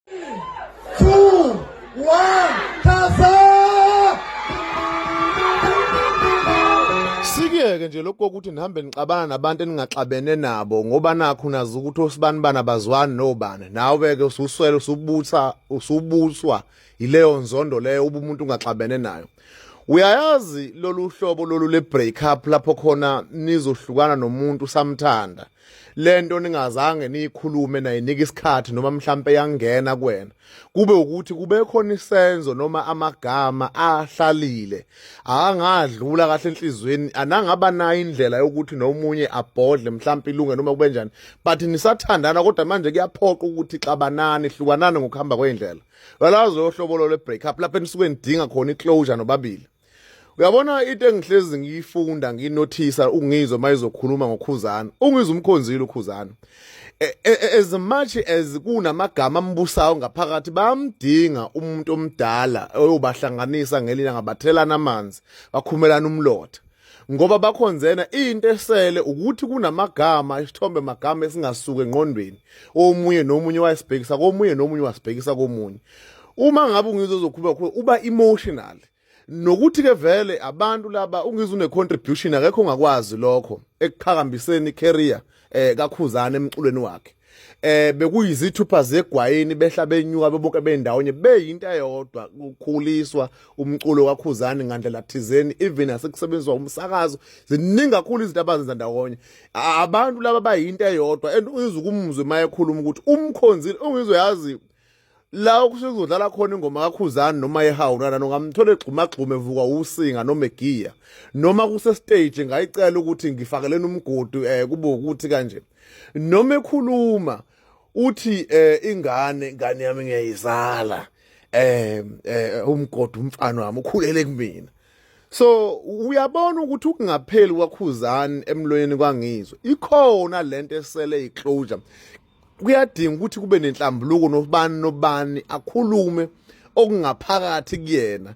2 1 Khaza. Sikuyeke nje lokho kokuthi nihambe nixabana nabantu eningaxabene nabo ngoba nakho nazi ukuthi osibani bana bazwani nobani. Nawe ke ususwele usubutha usubuswa yileyo nzondo leyo uba umuntu ungaxabene nayo. Uyayazi lolu hlobo lolu le break up lapho khona nizohlukana nomuntu usamthanda. Lento ningazange niyikhulume nayinika isikhathi noma mhlampe yangena kuwena kube ukuthi kube khona isenzo noma amagama ahlalile angadlula kahle enhlizweni anangaba nayo indlela yokuthi nomunye abhodle mhlampe ilunge noma kube njani, but nisathandana kodwa manje kuyaphoqa ukuthi xabanani, hlukanani ngokuhamba kwendlela. Uyalazi ohlobo lo le break up lapho enisuke nidinga khona iclosure nobabili. Uyabona, into engihlezi ngiyifunda, nginothisa ungizwe mayizokhuluma ngoKhuzana, ungizwe umkhonzile uKhuzana. As much as kunamagama ambusayo ngaphakathi, bayamdinga umuntu omdala oyobahlanganisa ngelinye ngabathelana amanzi, bakhumelana umlotha, ngoba bakhonzena. Into esele ukuthi kunamagama, isithombe magama esingasuka engqondweni, omunye nomunye wayesibhekisa komunye, nomunye wasibhekisa komunye. Uma ngabe ungizwe uzokhuluma, uba emotional, nokuthi ke vele abantu laba ungizwe une contribution, akekho ongakwazi lokho ekuqhakambiseni career kaKhuzana emculweni wakhe. Bekuyizithupha zegwayini, behla benyuka bebonke bendawonye, beyinto eyodwa, ukukhuliswa umculo kaKhuzani ngandlela thizeni, even asekusebenziswa umsakazo. Ziningi kakhulu izinto abazenza ndawonye abantu laba, bayinto eyodwa. And uyizwe ukumuzwe mayekhuluma ukuthi umkhonzile ungizwe, yazi la kusuke kuzodlala khona ingoma kaKhuzani noma yehawunana, nongamthola egxuma gxuma, evuka usinga noma egiya, noma kuse stage ngayicela ukuthi ngifakeleni umgodi, kube ukuthi kanje, noma ekhuluma uthi ingane, ingane yami ngiyayizala, umgodi umfana wami ukhulele kumina. So uyabona ukuthi ukungapheli kwaKhuzani emlonyeni kwangizwe ikhona lento esele iclosure. Kuyadinga ukuthi kube nenhlambuluko, nobani nobani akhulume okungaphakathi kuyena,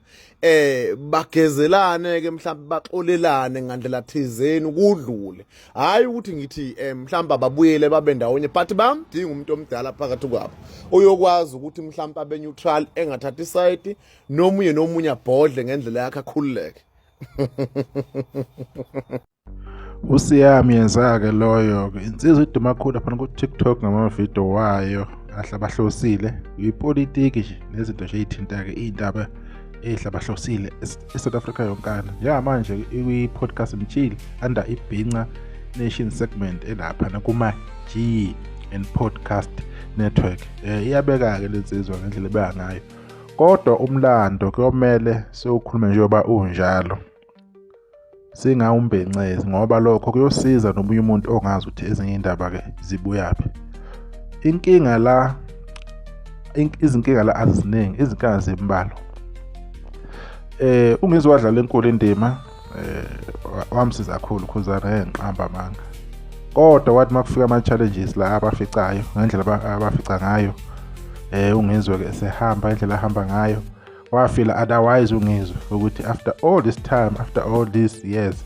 bagezelane ke, mhlawumbe baxolelane ngandlela thizeni, kudlule. Hayi ukuthi ngithi mhlawumbe ababuyele babe ndawonye, but bamdinga umuntu omdala phakathi kwabo uyokwazi ukuthi mhlawumbe abe neutral, engathathi side, nomunye nomunye abhodle ngendlela yakhe, akhululeke. USiyami yenza-ke loyo-ke insizwa iduma kakhulu laphana ku-TikTok ngamavidiyo wayo ahlabahlosile ipolitiki nje nezinto nje ey'thinta-ke iy'ndaba ey'hlabahlosile e-South Africa yonkana. Njengamanje ikwi-podcast and chill under ibhinca nation segment elaphana kuma-G and podcast network. Iyabeka-ke le nsizwa ngendlela ebeka ngayo, kodwa umlando kuyomele siwukhulume njengoba unjalo, singawumbencezi, ngoba lokho kuyosiza nomunye umuntu ongazi ukuthi ezinye iy'ndaba-ke zibuyaphi. Inkinga la, izinkinga la aziziningi, izinkinga zimbalwa. Ungizwe wadlala enkulu indima, wamsiza kakhulu uKhuzana, ngeke ngiqambe amanga, kodwa wathi makufika ama-challenges la abaficayo ngendlela abafica ngayo, ungizwe-ke esehamba indlela ahamba ngayo, wafila otherwise ungizwe ukuthi after all this time, after all these years,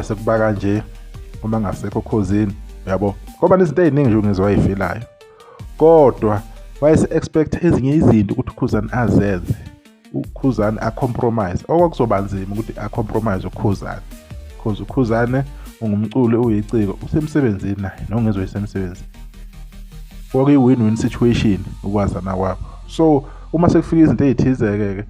sekuba kanje uma ngasekho Khozini, uyabo, ngoba nezinto ey'ningi nje ungizwe wayifilayo, kodwa wayese-expect ezinye izinto ukuthi uKhuzani azenze, uKhuzani acompromise, okwakuzoba nzima ukuthi acompromise uKhuzani, because uKhuzane ungumculi, uyiciko, usemsebenzini naye, nongizwe isemsebenzini. Kwakuyi-win-win situation ukwazana kwabo. So uma sekufika izinto ey'thize-ke ke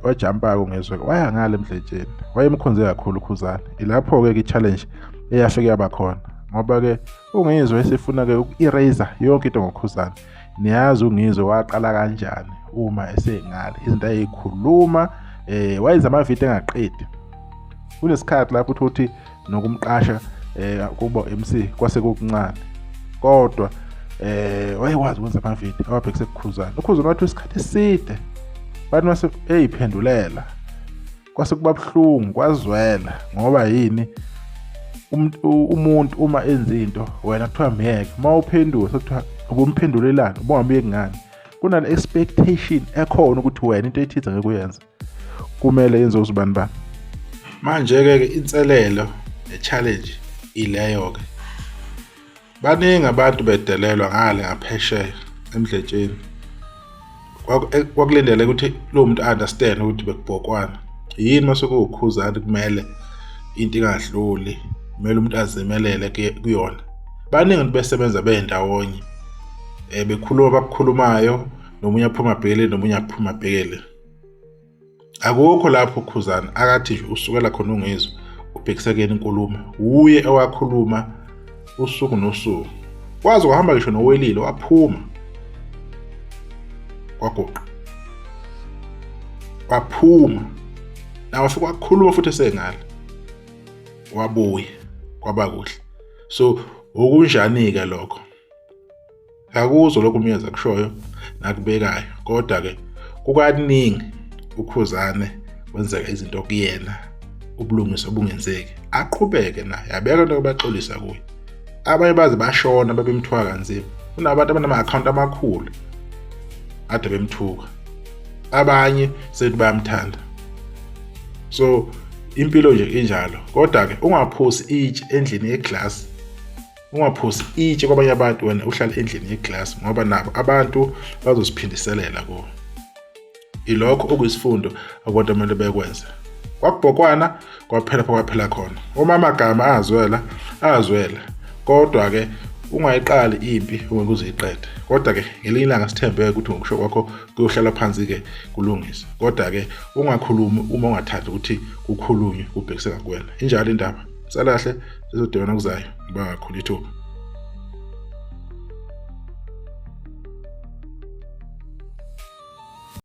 wajampa-ke ungezwe-ke waya ngale emdletsheni, wayemkhonze kakhulu uKhuzane. Ilapho-ke ke i-challenge eyafike yaba khona, ngoba-ke ungizwe esefuna-ke uku-eraser yonke into ngoKhuzane. Niyazi ungizwe waqala kanjani uma esengale, izinto ayeyikhuluma, wayenza amavidiyo engaqedi. Kunesikhathi lapho uthi nokumqasha kubo MC kwase kukuncane, kodwa wayekwazi ukwenza amavidiyo awabhekise kuKhuzane. UKhuzane wathi isikhathi eside bathi mase eyiphendulela kwase kuba buhlungu, kwazwela, ngoba yini? Umuntu uma enza into wena kuthiwa myeke, uma uphendula sekuthiwa ubumphendulelani, ubungamyeki ngani? Kunale expectation ekhona ukuthi wena into ethize ngeke uyenze, kumele yenze uzibani bani. Manje-ke ke inselelo ne-challenge ileyo-ke, baningi abantu bedelelwa ngale ngaphesheya emdletsheni. Kwakulindele ukuthi lowo muntu understand ukuthi bekubhokwana yini mase kuwukhuzani, kumele into ingadluli, kumele umuntu azimelele kuyona. Baningi abantu besebenza bendawonye bekhuluma abakukhulumayo, nomunye aphuma abhekele, nomunye aphuma abhekele. Akukho lapho uKhuzani akathi nje usukela khona uNgizwe ubhekise kuyena inkulumo, wuye owakhuluma usuku nosuku, kwaze kwahamba ngisho nowelile waphuma kwaguqa waphuma nawe wafika wakhuluma futhi esengale wabuya kwaba kuhle. So okunjani-ke lokho? Akuzwa lokho uMyeza akushoyo nakubekayo, kodwa-ke kukaningi uKhuzane kwenzeka izinto kuyena ubulungiswa bungenzeki, aqhubeke naye abeka into abaxolisa kuye. Abanye baze bashona babemthuka kanzima. Kunabantu abanama-akhawunti amakhulu ade bemthuka, abanye sethi bayamthanda. So impilo nje injalo, kodwa-ke ungaphosi itshe endlini yeglass, ungaphosi itshe kwabanye abantu, wena uhlale endlini yeglass, ngoba nabo abantu bazosiphindiselela kuwo. Ilokho okuyisifundo abantu kumele bekwenze. Kwakubhokwana kwaphela kwaphela khona. Uma amagama azwela azwela, kodwa-ke ungayiqali impi ungeke uze uyiqede. Kodwa-ke ngelinye ilanga sithembeke ukuthi ngokusho kwakho kuyohlala phansi-ke kulungise. Kodwa-ke ungakhulumi uma ungathandi ukuthi kukhulunywe kubhekise ngakuwena. Injalo indaba. Salahle sizodibana kuzayo. Ngibonga kakhulu ithuba.